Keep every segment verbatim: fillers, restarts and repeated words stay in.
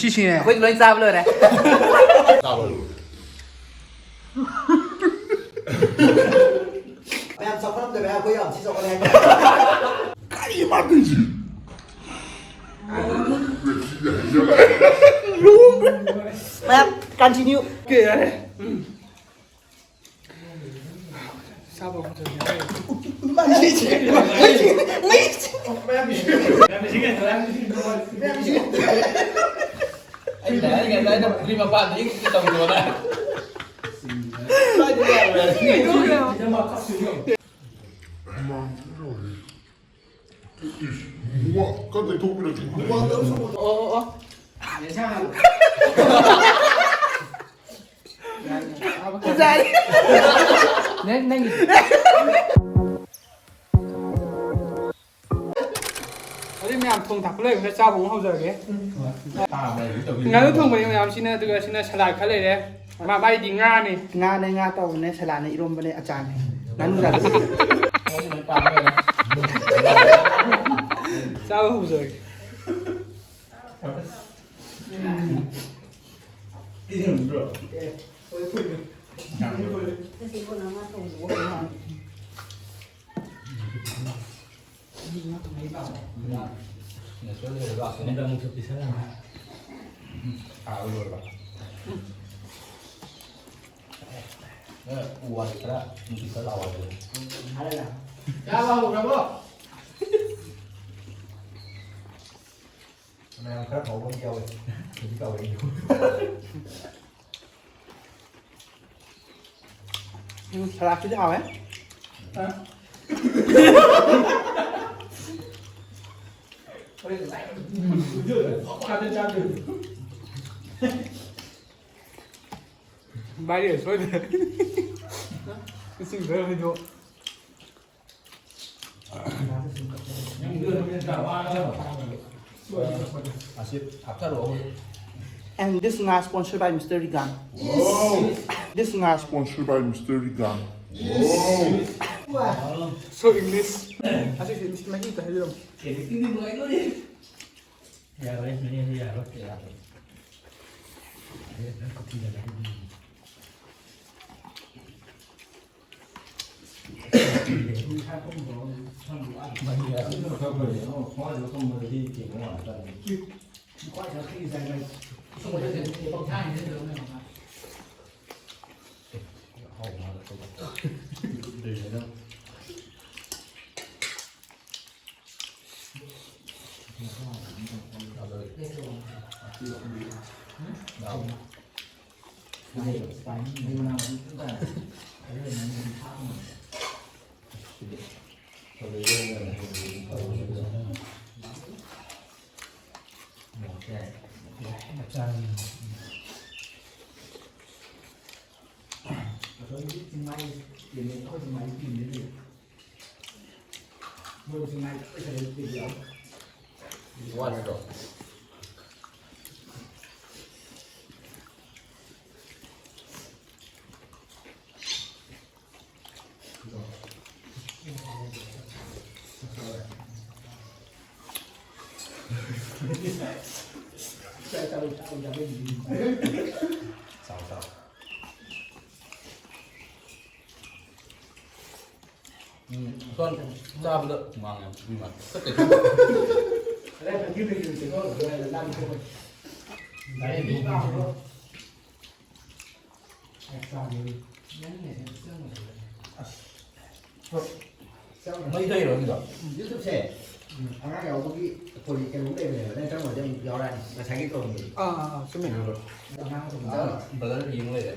ꯁꯤꯁꯤꯅꯦ꯫ ꯑꯩꯈꯣꯏꯗꯤ ꯂꯣꯏ ꯆꯥꯕ ꯂꯣꯏꯔꯦ꯫ ꯃꯌꯥꯝ ꯆꯥꯎꯈꯠꯂꯝꯗꯕ ꯑꯩꯈꯣꯏ ꯌꯥꯝ ꯊꯤ ꯆꯥꯎꯈꯠꯂꯦ ꯍꯥꯏꯇꯥꯔꯦ꯫ ꯀꯔꯤ ꯃꯥ ꯇꯧꯔꯤꯁꯤ? ꯃꯌꯥꯝ continue꯫ ꯑꯣꯀꯦ, ꯌꯥꯔꯦ꯫ ꯆꯥꯕ ꯍꯧꯗ꯭ꯔꯗꯤ ꯌꯥꯔꯣꯏ꯫ ꯑꯩꯅ ꯍꯥꯏꯔꯤꯉꯩꯗ ꯑꯩꯅ ꯄꯨꯈ꯭ꯔꯤ ꯃꯄꯥꯟꯗ ꯏꯪ ꯏꯪ ꯇꯧꯗ꯭ꯔꯣꯅ꯫ ꯁ꯭ꯋꯥꯏꯗ ꯌꯥꯔꯣꯏ꯫ ꯏꯁ, ꯏꯁ, ꯀꯟꯅ ꯊꯣꯛꯄꯤꯔꯛꯀꯦ꯫ ꯑꯣ, ꯑꯣ, ꯑꯣ꯫ ꯐꯖꯔꯦ꯫ ꯅꯪ, ꯅꯪꯒꯤ꯫ ꯑꯗꯨꯗꯤ ꯃꯌꯥꯝ ꯊꯣꯡ ꯊꯥꯛꯄ ꯂꯣꯏꯕꯅ ꯆꯥꯕ ꯑꯃꯨꯛ ꯍꯧꯖꯔꯒꯦ꯫ ꯉꯥꯅꯨ ꯊꯣꯡꯕꯅꯤ ꯃꯌꯥꯝꯁꯤꯅ, ꯑꯗꯨꯒ ꯁꯤꯅ ꯁꯂꯥꯗ ꯈꯔ ꯂꯩꯔꯦ꯫ ꯃꯥ-, ꯃꯥꯏꯗꯤ ꯉꯥꯅꯤ꯫ ꯉꯥꯅꯦ, ꯉꯥ ꯇꯧꯕꯅꯦ, ꯁꯂꯥꯗꯅꯦ, ꯏꯔꯣꯝꯕꯅꯦ, ꯑꯆꯥꯔꯅꯦ꯫ ꯉꯥꯅꯨ ꯆꯥꯗꯣꯏ꯫ ꯆꯥꯕ ꯍꯧꯖꯔꯒꯦ꯫ ꯆꯥꯕ ꯍꯧꯈ꯭ꯔꯕꯣ? ꯃꯌꯥꯝ ꯈꯔ ꯐꯥꯎꯕ ꯑꯃ ꯌꯥꯎꯋꯦ꯫ ꯍꯧꯖꯤꯛ ꯀꯥꯎꯔꯛꯏꯅꯦ꯫ ꯎꯝ, ꯁꯂꯥꯗꯁꯤꯗꯤ ꯍꯥꯎꯋꯦ꯫ ꯚꯥꯏ, ꯁꯣꯏꯗ꯭ꯔꯦ꯫ ꯏꯁꯤꯡ ꯈꯔ ꯍꯩꯗꯣꯛ꯫ ꯑꯁꯤ ꯍꯥꯞꯆꯜꯂꯛꯑꯣ꯫ And this ꯉꯥ sponsored by Mister Rigan. This ꯉꯥ sponsored by Mister Rigan. So English. ꯑꯁꯤꯁꯦ ꯃꯍꯤ ꯑꯝꯇ ꯍꯩꯕꯤꯔꯝꯃꯣ꯫ ꯌꯥꯔꯣꯏ, ꯃꯍꯤ ꯌꯥꯔꯣꯏ꯫ ꯑꯩꯈꯣꯏꯒꯤ ꯆꯤꯡꯃꯥꯏ ꯇꯤꯝꯅꯤ, ꯑꯩꯈꯣꯏ ꯆꯤꯡꯃꯥꯏ ꯇꯤꯝꯅꯤ ꯂꯩ꯫ ꯃꯣꯏ ꯆꯤꯡꯃꯥꯏ ꯂꯣꯏ ꯁꯥꯟꯅꯩ ꯇꯤꯝ ꯌꯥꯎꯋꯤ꯫ ꯋꯥꯠꯇ꯭ꯔꯣ? ꯆꯥꯎ, ꯆꯥꯎ꯫ ꯎꯝ, ꯁꯣꯝ ꯆꯥꯕꯗ ꯍꯨꯃꯥꯡ ꯌꯥꯝ ꯊꯣꯛꯏ ꯃꯥꯜꯂꯦ꯫ ꯐꯠꯇꯦ꯫ ꯃꯩ ꯊꯣꯛꯏꯔꯣ ꯅꯪꯒꯤꯗꯣ? YouTube-ꯁꯦ ꯑꯉꯥꯡ ꯌꯥꯎꯕꯒꯤ ꯐꯣꯟꯒꯤ ꯀꯩꯅꯣꯝ ꯂꯩꯕꯅꯦꯕ꯫ ꯅꯪ ꯆꯪꯉꯨꯔꯗꯤ ꯑꯃꯨꯛ ꯌꯥꯎꯔꯛꯑꯅꯤ꯫ ꯉꯁꯥꯏꯒꯤ ꯇꯧꯔꯝꯃꯤꯗꯣ꯫ ꯑꯥ, ꯑꯥ, ꯑꯥ, ꯆꯨꯝꯃꯦ꯫ ꯑꯉꯥꯡ ꯑꯃ ꯑꯥ, brother ꯌꯦꯡ ꯂꯩꯔꯦ꯫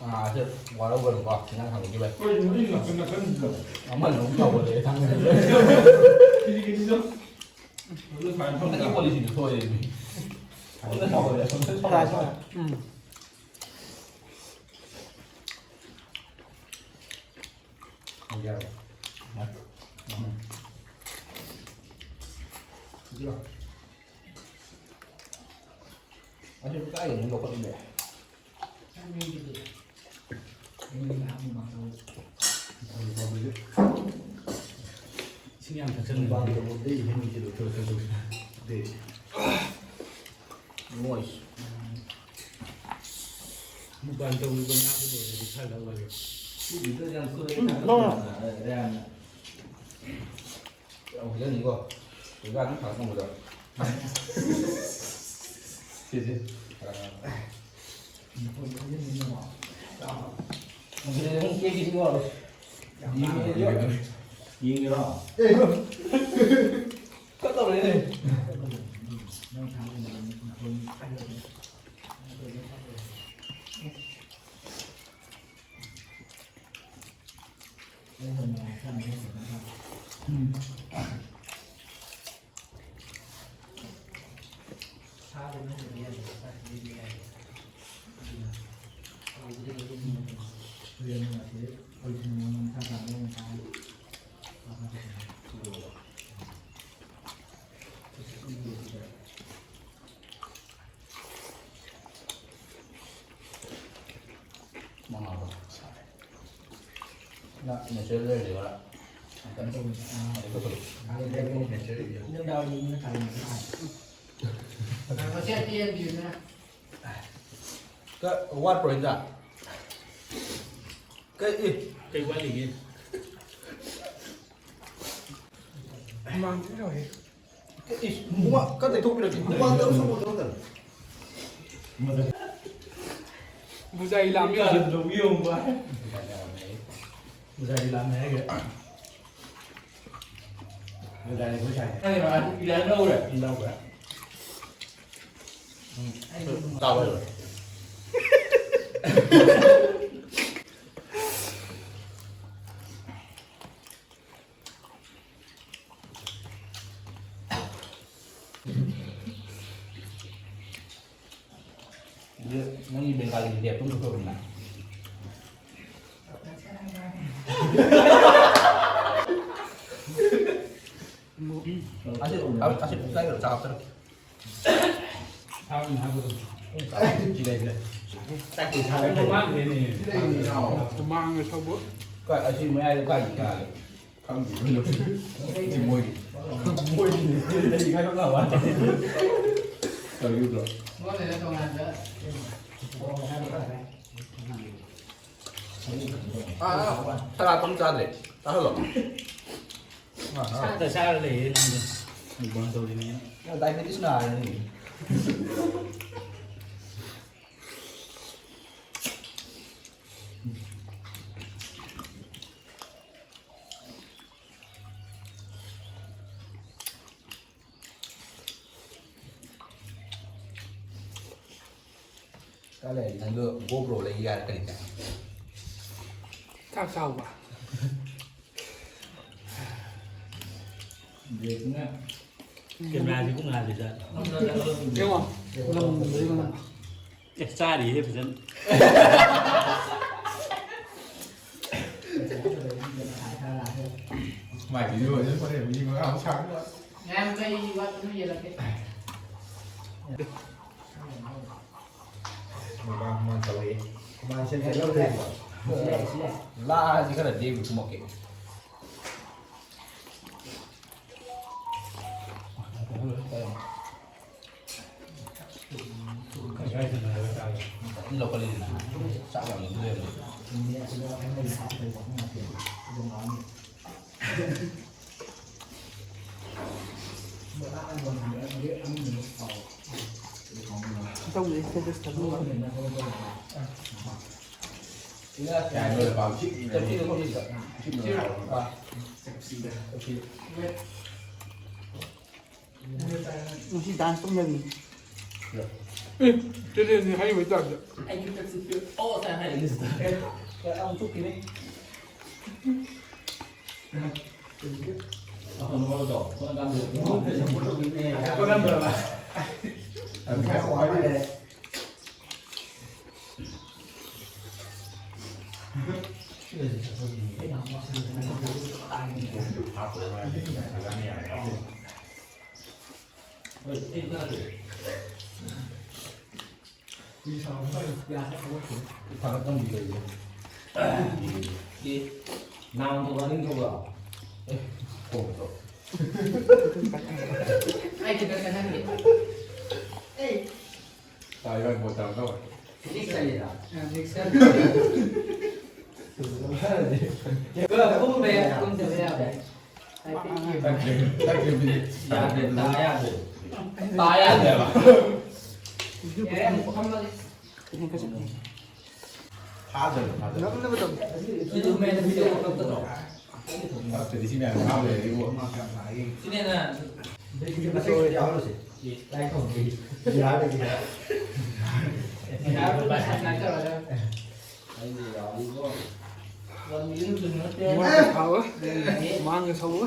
ꯑꯥ, ꯁꯤ ꯋꯥꯔꯧꯒꯅꯨꯀꯣ, ꯏꯟꯖꯥꯡ ꯊꯥꯡꯗꯣꯛꯈꯤꯕꯩ꯫ ꯀꯩꯅꯣ ꯑꯩ ꯅꯥꯀꯟ ꯅꯥꯀꯟꯁꯤꯗ? ꯑꯃꯅ ꯑꯃꯨꯛ ꯇꯧꯕꯗ ꯊꯥꯡꯗꯣꯛꯈꯤꯕꯩ꯫ ꯀꯦꯖꯤ ꯀꯦꯖꯤꯗ? ꯑꯗꯨ ꯁꯨꯃꯥꯏꯅ ꯊꯝꯕ ꯅꯪꯒꯤ ꯌꯥꯕ꯭ꯔꯥ? Policy-ꯗꯨ ꯁꯣꯏꯔꯦ꯫ ꯑꯃꯅ ꯇꯧꯕꯗ ꯑꯃꯅ ꯇꯧꯕꯗ꯫ ꯎꯝ꯫ ꯌꯥꯔꯕ? ꯎꯝ꯫ ꯑꯗꯨ ꯀꯥꯏꯗꯅꯣ ꯂꯧꯈꯠꯂꯨꯅꯦ? ꯏꯁꯤꯡ ꯌꯥꯝ ꯊꯛꯆꯟꯕ꯫ ꯃꯨꯛꯕꯥꯡ ꯇꯧꯕꯗꯩ ꯏꯁꯤꯡ ꯊꯛꯆꯜꯂꯨ꯫ ꯊꯛꯆꯜꯂꯨ꯫ ꯊꯛꯆꯜꯂꯨ꯫ ꯗꯦ꯫ ꯃꯣꯏꯁ꯫ ꯃꯨꯛꯕꯥꯡ ꯇꯧꯔꯤꯕ ꯉꯥꯗꯨ ꯂꯣꯏꯔꯗꯤ ꯈꯔ ꯂꯧꯔꯒꯦ꯫ ꯁꯤꯒꯤꯗ ꯌꯥꯝ ꯁꯣꯏꯔꯦ꯫ ꯎꯝ, ꯂꯧꯔꯣ꯫ ꯌꯥꯝ ꯌꯥꯝꯅ꯫ ꯌꯥꯝ ꯐꯖꯅꯤꯀꯣ꯫ ꯀꯨꯏꯔꯥ ꯑꯗꯨꯝ ꯊꯥꯔꯛꯄ ꯉꯝꯕꯗꯣ꯫ ꯁꯤꯁꯦ꯫ ꯑꯥ꯫ ꯌꯦꯡꯒꯦꯔꯣ? ꯀꯠ ꯇꯧꯔꯦꯅꯦ꯫ ꯃꯉꯥꯗꯣ ꯁꯥꯔꯦ꯫ ꯅ natural ꯂꯩꯔꯗꯤ ꯈꯔ ꯀꯩꯅꯣ ꯇꯧꯕꯅꯤ꯫ ꯑꯥ꯫ ꯅꯨꯡꯗꯥꯡ ꯋꯥꯏꯔꯝꯗ ꯊꯥꯔꯝꯕꯗꯤ ꯍꯥꯎꯅꯤ꯫ ꯉꯁꯤ ꯑꯇꯦꯟꯕꯤꯗꯨꯅ꯫ ꯀ-, ꯋꯥꯠꯄ꯭ꯔꯣ ꯏꯟꯖꯥꯡ? ꯀꯩ, ꯑꯦ꯫ ꯀꯩ ꯋꯥꯠꯂꯤꯒꯦ? ꯍꯨꯃꯥꯡ ꯊꯤ ꯁꯧꯋꯦ꯫ ꯏꯁ, ꯍꯨꯃꯥꯡ ꯈꯔ ꯇꯩꯊꯣꯛꯄꯤꯔꯛꯀꯦ꯫ ꯍꯨꯃꯥꯡ ꯇꯔꯨꯛ ꯁꯧꯕ ꯇꯔꯨꯛ ꯇꯔꯨꯛ꯫ ꯕꯨꯖꯥꯏ ꯂꯥꯝꯃꯦ ꯍꯧꯖꯤꯛ꯫ ꯕꯨꯖꯥꯏ ꯂꯥꯝꯃꯦ ꯍꯥꯏꯒꯦ꯫ ꯕꯨꯖꯥꯏ ꯑꯩꯈꯣꯏ ꯁꯥꯏ꯫ ꯑꯩ ꯃꯥ ꯏꯟꯖꯥꯡ ꯂꯧꯔꯦ꯫ ꯂꯧꯔꯦ꯫ ꯎꯝ꯫ ꯆꯥꯕ ꯂꯣꯏꯔꯦ꯫ ꯑꯗꯨ ꯅꯪꯒꯤ ꯕꯦꯡꯒꯥꯂꯤꯒꯤ ꯂꯦꯞꯇꯣ ꯑꯝꯇ ꯄꯨꯔꯛꯎꯅ꯫ ꯑꯁꯤ, ꯑꯁꯤ ꯆꯥꯛ ꯍꯥꯞꯆꯔꯛꯀꯦ꯫ ꯁꯤ ꯂꯩ, ꯁꯤ ꯂꯩ꯫ ꯆꯥꯛꯇꯤ ꯁꯥꯔꯦ꯫ ꯍꯨꯃꯥꯡꯅꯦ꯫ ꯍꯨꯃꯥꯡꯒ ꯁꯧꯕ꯫ ꯀꯥꯏ, ꯑꯁꯤ ꯃꯌꯥꯏꯗ ꯀꯥꯏꯗ ꯆꯥꯒꯦ? ꯈꯪꯗꯦ, ꯃꯣꯏꯒꯤ꯫ ꯃꯣꯏꯒꯤ꯫ ꯃꯣꯏꯒꯤ꯫ ꯂꯩ ꯈꯥꯏꯗꯣꯛꯅꯕ꯫ ꯇꯧꯔꯤꯕ꯭ꯔꯣ? ꯑꯥ, ꯑꯥ, ꯁꯂꯥꯠ ꯑꯃ ꯆꯥꯗ꯭ꯔꯦ꯫ ꯆꯥꯍꯜꯂꯣ꯫ ꯁꯥꯗ ꯆꯥꯔ ꯂꯩꯌꯦ ꯅꯪꯗꯣ꯫ ꯃꯨꯛꯕꯥꯡ ꯇꯧꯔꯤꯅꯦꯅ꯫ ꯅꯪ diabetes ꯅꯥꯔꯅꯤ꯫ ꯀꯥꯏ ꯂꯩ? ꯅꯪꯗꯣ GoPro ꯂꯩ ꯌꯥꯔꯦ ꯀꯔꯤꯗ? ꯆꯥꯛ ꯆꯥꯎꯕ꯫ ꯀꯦꯃꯦꯔꯥꯁꯤꯕꯨ ꯉꯥꯜꯂꯤꯖꯥꯠꯂꯣ? ꯌꯦꯡꯉꯣ, ꯂꯪꯕꯗꯨ ꯌꯦꯡꯉꯣ꯫ ꯑꯦ, ꯆꯥꯔꯤꯍꯦ ꯐꯖꯅ꯫ ꯃꯥꯏ video ꯐꯖꯅ ꯐꯣꯠꯂꯦ, ꯃꯤ ꯃꯉꯥꯃꯨꯛ ꯁꯥꯡꯕ꯫ ꯃꯌꯥꯝ ꯀꯩ ꯋꯥꯠꯄꯅꯣ ꯌꯦꯜꯂꯛꯀꯦ꯫ ꯃꯃꯥꯡ ꯃꯃꯥꯡ ꯇꯧꯔꯛꯑꯦ꯫ ꯃꯥꯏ ꯁꯦꯟꯁꯔ ꯂꯧꯗ꯭ꯔꯦꯕ꯫ ꯁꯤꯂꯦ, ꯁꯤꯂꯦ꯫ ꯂꯥꯁꯤ ꯈꯔ ꯂꯦꯝꯃꯤ ꯀꯨꯝꯃꯛꯀꯦ꯫ ꯂꯧꯈꯠꯂꯤꯗꯅ ꯆꯥꯛ ꯌꯥꯝ ꯂꯦꯝꯗꯣꯏꯅꯦ꯫ ꯏꯇꯥꯎꯒꯤ status ꯊꯥꯕꯤꯌꯨ꯫ ꯉꯁꯤ dance ꯇꯧꯅꯕꯤ꯫ ꯑꯦ, ꯇꯦꯂꯦꯟꯅꯤ ꯍꯥꯏꯔꯤꯕꯩ ꯇꯥꯏꯞꯇ꯫ ꯑꯩꯒꯤ ꯄꯦꯞꯁꯤ ꯄꯤꯔꯛꯑꯣ ꯀꯥꯏꯅ ꯍꯥꯏꯔꯛꯏꯁꯤꯗ꯫ ꯑꯦ, ꯑꯃꯨꯛ ꯊꯣꯛꯈꯤꯅꯤ꯫ ꯅꯥꯝ ꯊꯣꯛꯄ꯭ꯔꯥ, ꯅꯤꯡ ꯊꯣꯛꯄ꯭ꯔꯥ? ꯑꯩ ꯈꯤꯇꯪ ꯆꯠꯍꯟꯒꯦ꯫ ꯇꯥꯏ, ꯏꯕꯥꯅꯤ ꯕꯣꯜ ꯇꯧꯔꯝꯗꯧ꯫ ꯃꯤꯛꯁ ꯆꯠꯂꯤꯔꯥ? ꯑ, ꯃꯤꯛꯁ ꯆꯠꯂꯤ꯫ ꯀꯨꯝꯕ ꯌꯥ-, ꯀꯨꯝꯗꯕ ꯌꯥꯕ꯫ ꯍꯥꯏꯐꯦꯠ ꯌꯦꯡꯉꯣ꯫ ꯌꯥꯗꯦ, ꯇꯥ ꯌꯥꯗꯦ꯫ ꯇꯥ ꯌꯥꯗꯦꯕ꯫ ꯌꯥꯔꯦ, ꯑꯃꯨꯛ ꯐꯝꯃꯒꯦ꯫ ꯊꯥꯗꯕ, ꯊꯥꯗꯕ꯫ ꯉꯝꯅꯕ ꯇꯧ꯫ ꯅꯠꯇ꯭ꯔꯗꯤ ꯁꯤ ꯃꯌꯥꯝ ꯉꯥꯡ ꯂꯩꯔꯗꯤ ꯏꯕꯣ꯫ ꯁꯤꯅꯦꯅ꯫ ꯌꯥꯔꯒꯗꯤ꯫ ꯃꯥꯡꯗ ꯁꯧꯕ꯫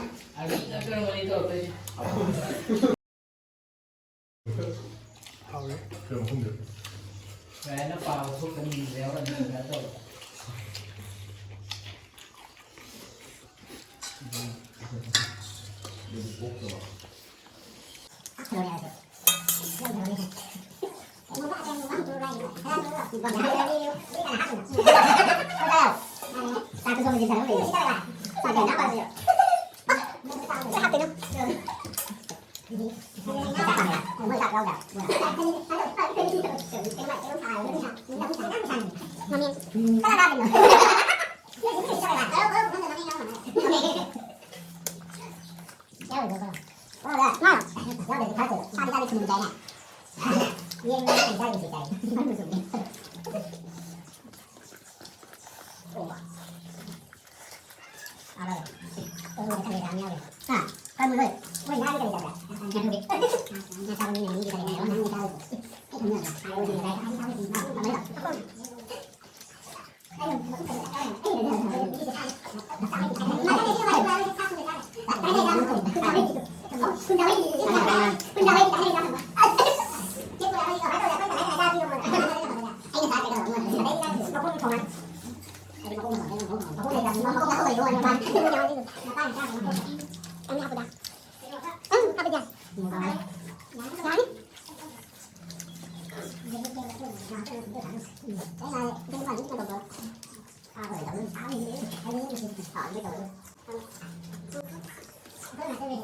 ꯍꯥꯎꯔꯦ꯫ ꯀꯩꯅꯣ ꯈꯪꯗꯦ꯫ ꯀꯩ ꯍꯥꯏꯅ ꯄꯥꯕ ꯊꯣꯛꯇꯕ ꯃꯤꯁꯦ ꯌꯥꯎꯔꯝꯃꯦ, ꯀꯩꯅꯣ ꯇꯧꯔꯦ꯫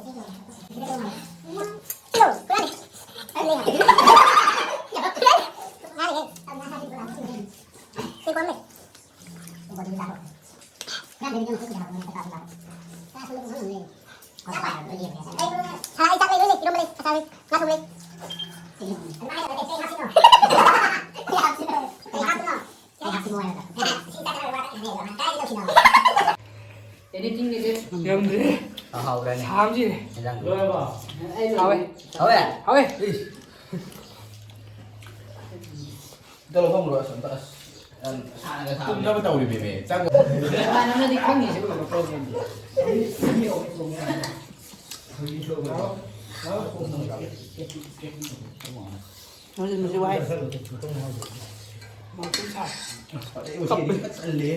ꯁꯥ ꯑꯩ ꯆꯥꯛ ꯂꯩ, ꯂꯣꯏ ꯂꯩ, ꯏꯔꯣꯝꯕ ꯂꯩ, ꯑꯆꯥꯔ ꯂꯩ, ꯉꯥ ꯊꯣꯡꯕ ꯂꯩ꯫ Editing ꯒꯤꯁꯦ ꯉꯝꯗ꯭ꯔꯦ꯫ ꯍꯥꯎꯔꯅꯤ꯫ ꯁꯥꯕꯁꯤꯅꯦ꯫ ꯏꯟꯖꯥꯡ ꯂꯣꯏꯔꯕꯣ? ꯍꯥꯎꯋꯦ꯫ ꯍꯥꯎꯋꯦ? ꯍꯥꯎꯋꯦ꯫ ꯏꯁ꯫ ꯑꯝꯇ ꯂꯧꯐꯝ ꯂꯣꯏ ꯑꯁ ꯑꯝꯇ ꯑꯁ ꯌꯥꯝ ꯁꯥꯅꯒ ꯁꯥꯕꯅꯦ꯫ ꯇꯨꯝꯅꯕ ꯇꯧꯔꯤꯃꯦꯃꯦ꯫ ꯆꯪꯉꯣ꯫ ꯏꯃꯥꯟꯅꯕꯅꯗꯤ ꯈꯪꯉꯤꯁꯦ ꯎꯔꯕ problemꯗꯤ꯫ ꯍꯧꯖꯤꯛ ꯃꯁꯤ ꯋꯥꯏ꯫ ꯃꯁꯤ ꯁꯥꯏ꯫ ꯑꯁ, ꯐꯖꯩ, ꯎꯆꯦꯛ ꯐꯖꯜꯂꯦ꯫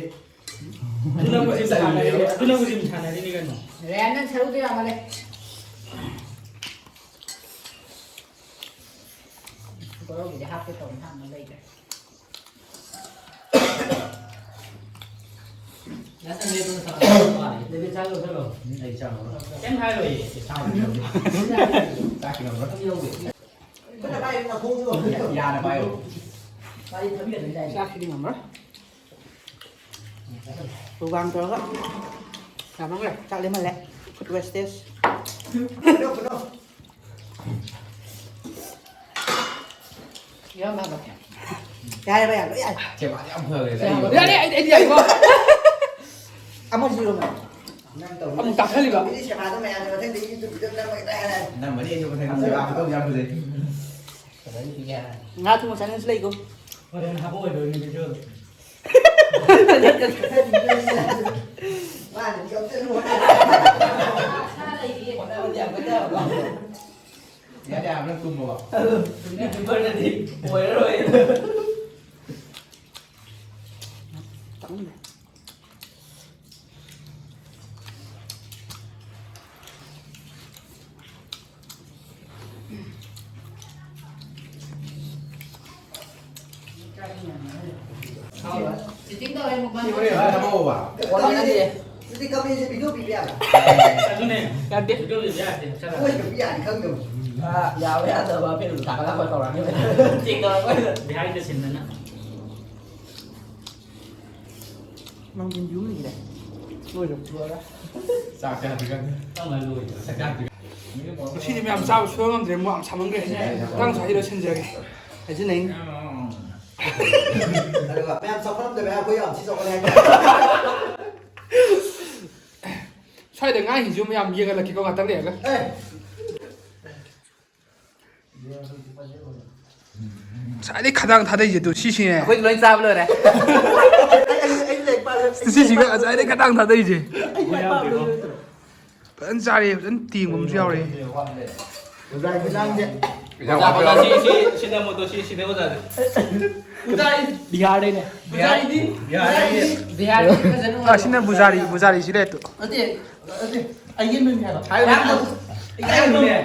ꯑꯗꯨꯅꯕꯨ ꯖꯤꯝ ꯁꯥꯟꯅꯔꯤ-, ꯑꯗꯨꯅꯕꯨ ꯖꯤꯝ ꯁꯥꯟꯅꯔꯤꯅꯤ ꯀꯩꯅꯣ꯫ ꯔꯦꯟ ꯅꯪ ꯁꯔꯨꯗꯣ ꯌꯥꯝꯃꯜꯂꯦ꯫ ꯒꯣꯔꯧꯒꯤꯗꯤ ꯍꯥꯞꯀꯦ ꯇꯧꯅꯤ, ꯍꯥꯞꯅ ꯂꯩꯇ꯭ꯔꯦ꯫ ꯉꯥꯛꯇꯪ ꯂꯦꯞꯄꯒ ꯊꯝꯃꯣ꯫ ꯑꯗꯨꯗꯤ ꯆꯥꯛ ꯂꯧꯁꯜꯂꯣ꯫ ꯎꯝ, ꯑꯩ ꯆꯥꯛ ꯂꯧꯔꯣꯏ꯫ ꯀꯩꯝ ꯍꯥꯏꯔꯣꯏꯌꯦ꯫ ꯆꯥꯛ ꯂꯧꯔꯣꯏ꯫ ꯆꯥꯛꯀꯤ ꯂꯧꯔꯣꯏ꯫ ꯑꯩ ꯂꯧꯒꯦ꯫ ꯌꯥꯅ ꯄꯥꯏꯌꯣ꯫ ꯆꯥꯛꯁꯤꯗꯤ ꯉꯝꯃꯔꯣꯏ꯫ ꯃꯨꯛꯕꯥꯡ ꯇꯧꯔꯒ ꯌꯥꯝꯃꯟꯈ꯭ꯔꯦ꯫ ꯆꯥꯛ ꯂꯦꯝꯍꯜꯂꯦ꯫ Food wastage꯫ ꯌꯥꯔꯦ ꯚꯥꯏ, ꯌꯥꯔꯦ, ꯂꯣꯏ ꯌꯥꯔꯦ꯫ ꯆꯦꯕꯥ ꯌꯥꯝ ꯐꯈ꯭ꯔꯦꯗ, ꯑꯩ ꯌꯥꯔꯦ, ꯑꯩ, ꯑꯩꯗꯤ ꯌꯥꯏꯀꯣ꯫ ꯑꯃ zero ꯃꯥ꯫ ꯅꯪ ꯇꯧꯔꯤ ꯑꯃꯨꯛ ꯇꯥꯛꯁꯜꯂꯤꯕ꯫ ꯇꯧꯔꯤꯗꯤ ꯁꯦꯕꯥꯗꯣ ꯃꯌꯥꯝꯅ ꯃꯊꯪꯗꯤ YouTube ꯚꯤꯗꯤꯑꯣ ꯅꯝꯃꯒ ꯇꯥꯛꯑꯦ ꯍꯥꯏ꯫ ꯅꯝꯃꯅꯤ ꯑꯩꯁꯨ ꯃꯊꯪ ꯆꯦꯕꯥ ꯈꯨꯇꯧ ꯌꯥꯝ ꯐꯖꯩ꯫ ꯐꯖꯅ ꯄꯤꯒꯦ ꯍꯥꯏ꯫ ꯉꯥ ꯊꯣꯡꯕ challenge ꯂꯩꯀꯣ꯫ ꯍꯣꯔꯦꯟ ꯍꯥꯞꯄ ꯑꯣꯏꯗꯣꯏꯅꯦ ꯚꯤꯗꯤꯑꯣꯗꯣ꯫ ꯃꯥꯅꯗꯤ ꯑꯝꯇ ꯂꯨ-, ꯍꯣꯠꯅꯕꯗꯤ ꯌꯥꯝ ꯀꯟꯅ ꯌꯥꯕ꯭ꯔꯣ? ꯌꯥꯗꯦ ꯍꯥꯏꯕ ꯅꯪ ꯇꯨꯝꯃꯕꯣ? ꯑꯗꯨ YouTuberꯅꯗꯤ ꯑꯣꯏꯔꯔꯣꯏ꯫ Cheating ꯇꯧꯋꯦ ꯃꯨꯛꯕꯥꯡ꯫ ꯁꯤ ꯍꯣꯔꯦꯟ ꯍꯥꯏꯔ ꯊꯝꯃꯛꯑꯣꯕ꯫ ꯀꯣꯟꯅ ꯅꯪꯒꯤ꯫ ꯁꯤ ꯀꯃꯦꯟꯁꯦ ꯚꯤꯗꯤꯑꯣ ꯄꯤꯕ ꯌꯥꯕ꯭ꯔꯥ? ꯑꯗꯨꯅꯦ꯫ ꯌꯥꯗꯦ꯫ ꯚꯤꯗꯤꯑꯣ ꯄꯤꯕ ꯌꯥꯗꯦ꯫ ꯆꯠꯂꯣ꯫ ꯃꯣꯏ ꯀꯩꯝꯇ ꯌꯥꯅꯤ ꯈꯪꯗꯕ꯫ ꯑꯥ, ꯌꯥꯕ ꯌꯥꯗꯕ ꯐꯤꯂꯝ ꯊꯥꯒꯠꯂꯛꯄ ꯇꯧꯔꯛꯑꯅꯤ꯫ ꯆꯦꯛ ꯇꯧꯔꯛꯄ꯫ Behind the scene ꯅ꯫ ꯃꯥꯡꯖꯤꯟ ꯌꯨꯝ ꯂꯩꯔꯦ꯫ ꯂꯣꯏꯔꯕ? ꯂꯣꯏꯔꯦ꯫ ꯆꯥꯛ ꯆꯥꯗ꯭ꯔꯤꯀꯥꯟꯗ꯫ ꯀꯃꯥꯏꯅ ꯂꯣꯏꯔꯤꯅꯣ? ꯆꯥꯛ ꯆꯥꯗ꯭ꯔꯤꯀꯥꯟꯗ꯫ ꯉꯁꯤꯗꯤ ꯃꯌꯥꯝ ꯆꯥꯕ ꯁꯨꯡꯉꯝ ꯉꯝꯗ꯭ꯔꯦ, ꯃꯣꯏ ꯌꯥꯝ ꯁꯥꯃꯟꯈ꯭ꯔꯦ꯫ ꯃꯇꯥꯡ ꯁ꯭ꯋꯥꯏꯗ ꯂꯣꯏꯁꯤꯟꯖꯔꯒꯦ꯫ ꯍꯥꯏꯖꯅꯤꯡ꯫ ꯑꯗꯨꯒ ꯃꯌꯥꯝ ꯆꯥꯎꯈꯠꯂꯝꯗꯕ ꯑꯩꯈꯣꯏ ꯌꯥꯝ ꯊꯤ ꯆꯥꯎꯈꯠꯂꯦ ꯍꯥꯏꯇꯥꯔꯦ꯫ ꯁ꯭ꯋꯥꯏꯗ ꯉꯥꯡꯉꯤꯁꯤꯁꯨ ꯃꯌꯥꯝ ꯌꯦꯡꯍꯜꯂꯛꯀꯦꯀꯣ, ꯉꯥꯛꯇꯪ ꯂꯩꯔꯒ꯫ ꯑꯦ꯫ ꯉꯁꯥꯏꯗꯩ ꯈꯗꯥꯡ ꯊꯥꯗꯩꯁꯦ ꯇꯨ, ꯁꯤꯁꯤꯅꯦ꯫ ꯑꯩꯈꯣꯏꯗꯤ ꯂꯣꯏ ꯆꯥꯕ ꯂꯣꯏꯔꯦ꯫ ꯑꯩ, ꯑꯩ, ꯑꯩ ꯂꯥꯏꯔꯤꯛ ꯄꯥ-, ꯁꯤꯁꯤꯒ ꯉꯁꯥꯏꯗꯩ ꯈꯗꯥꯡ ꯊꯥꯗꯩꯁꯦ꯫ ꯑꯩ ꯂꯥꯏꯔꯤꯛ ꯄꯥꯕ ꯂꯣꯏꯔꯦ꯫ ꯐꯖꯅ ꯆꯥꯔꯦ, ꯐꯖꯅ ꯇꯦꯡꯕ ꯑꯃꯁꯨ ꯌꯥꯎꯔꯦ꯫ ꯑꯣꯖꯥ, ꯁꯤ, ꯁꯤ, ꯁꯤꯗ ꯑꯃꯨꯛ ꯇꯧ, ꯁꯤ, ꯁꯤꯗ ꯑꯣꯖꯥꯁꯦ꯫ ꯕꯤꯍꯥꯔꯗꯩꯅꯦ꯫ ꯕꯤꯍꯥꯔꯗꯒꯤ꯫ ꯕꯤꯍꯥꯔꯗꯒꯤ ꯐꯖꯅ ꯑꯥ, ꯁꯤꯅ ꯕꯨꯖꯥꯔꯤ, ꯕꯨꯖꯥꯔꯤ ꯁꯤ ꯂꯩꯔꯦ ꯇꯨ꯫ ꯅꯠꯇꯦ, ꯅꯠꯇꯦ, ꯑꯩꯒꯤ ꯃꯤꯡ ꯍꯥꯏꯕ꯫ ꯍꯥꯏꯌꯨꯅꯦ꯫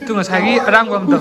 ꯇꯨ ꯉꯁꯥꯏꯒꯤ ꯑꯔꯥꯡꯕ ꯑꯝꯗꯣ꯫